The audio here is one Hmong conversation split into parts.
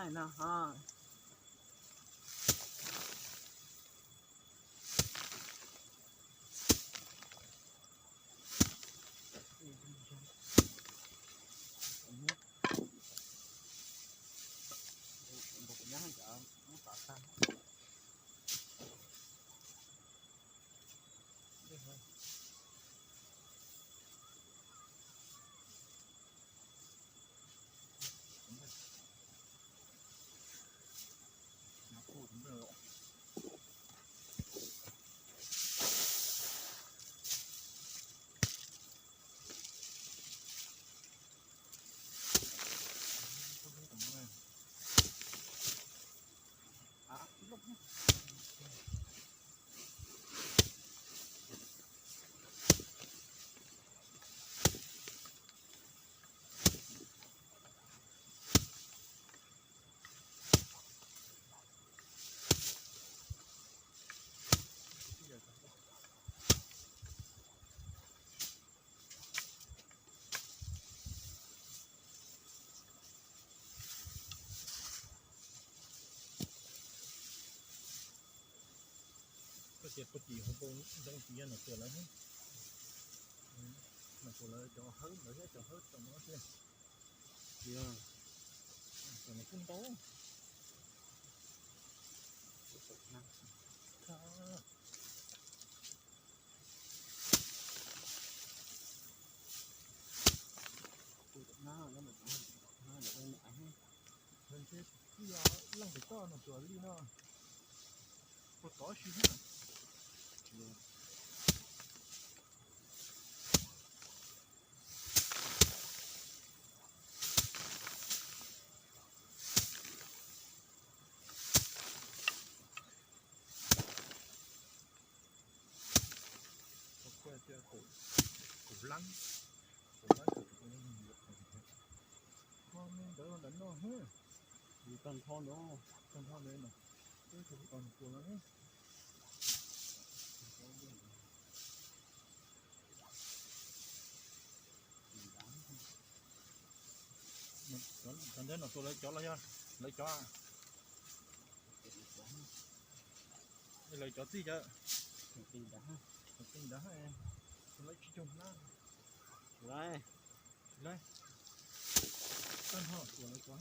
no ho. Koj tias puag tim hauv paus ntoo tias nom tuam lawv, nom tuam lawv cov hawb, lawv thiab cov hawb tom no thiab. Tias, tom no kuj ntau. Leej pem toj nom tuam li no, puas tov si thiab. Ntawd ntawm no, tag nrho ntawd, tag nrho ntawd no, tag nrho ntawd no. Cov ntawd nom tuam lawv cov los yog lawv cov? Lawv cov txij cov, txij ntawd, lawv tsis cog hnab. Tsis laib, tsis laib. Tag nrho tuam lawv cov,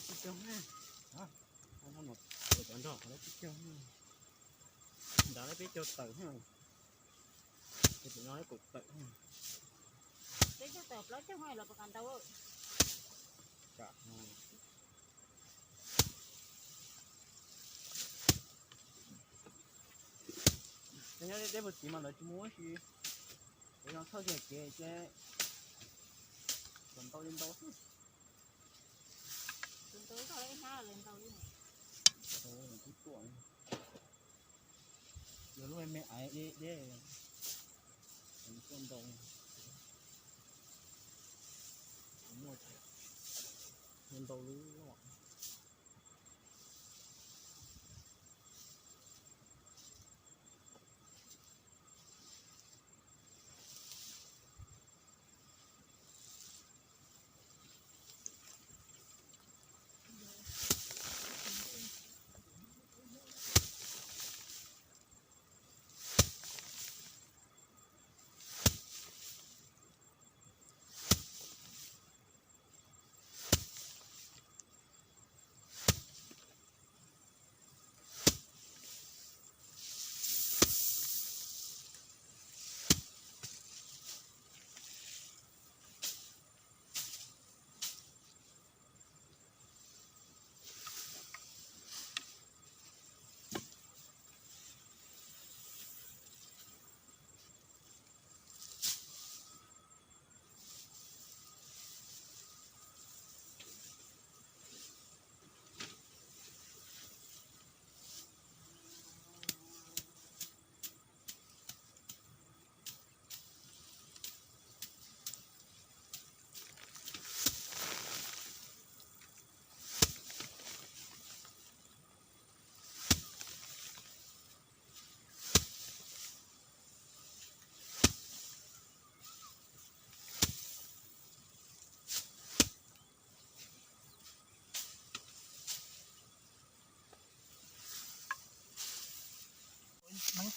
tsis cog hnab. Tag nrho nom tuam cov nrog lawv tsis cog hnab. Nrad lawv peb caug tawm hnab. Peb caug tawm plaub caug hnab los puas kam ntau. Nyob deb deb puag tid mas lawv tsis muaj ua si, lawv yog thawj kiag kev ces kom ntau li ntau xwb. Yog lub me aiv deb deb, tuaj ntau, muaj ntau lub.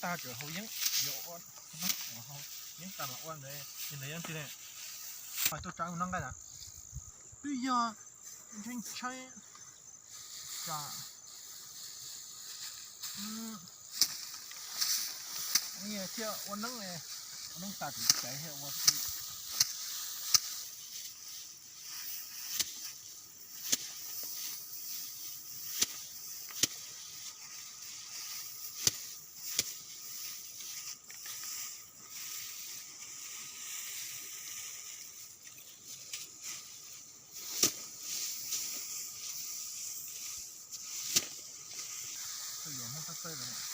Tag tseem haus yeeb, yuav ua yeeb tas mas ua ntawd, ntawd yeeb twg ne? Mas tuaj tsa ua noj nqaij na. Twb yog ntshai ntshai tsam thiaj ua neeb, ua neeb tas tseem caiv thiaj ua si. Yuav muab xab xawb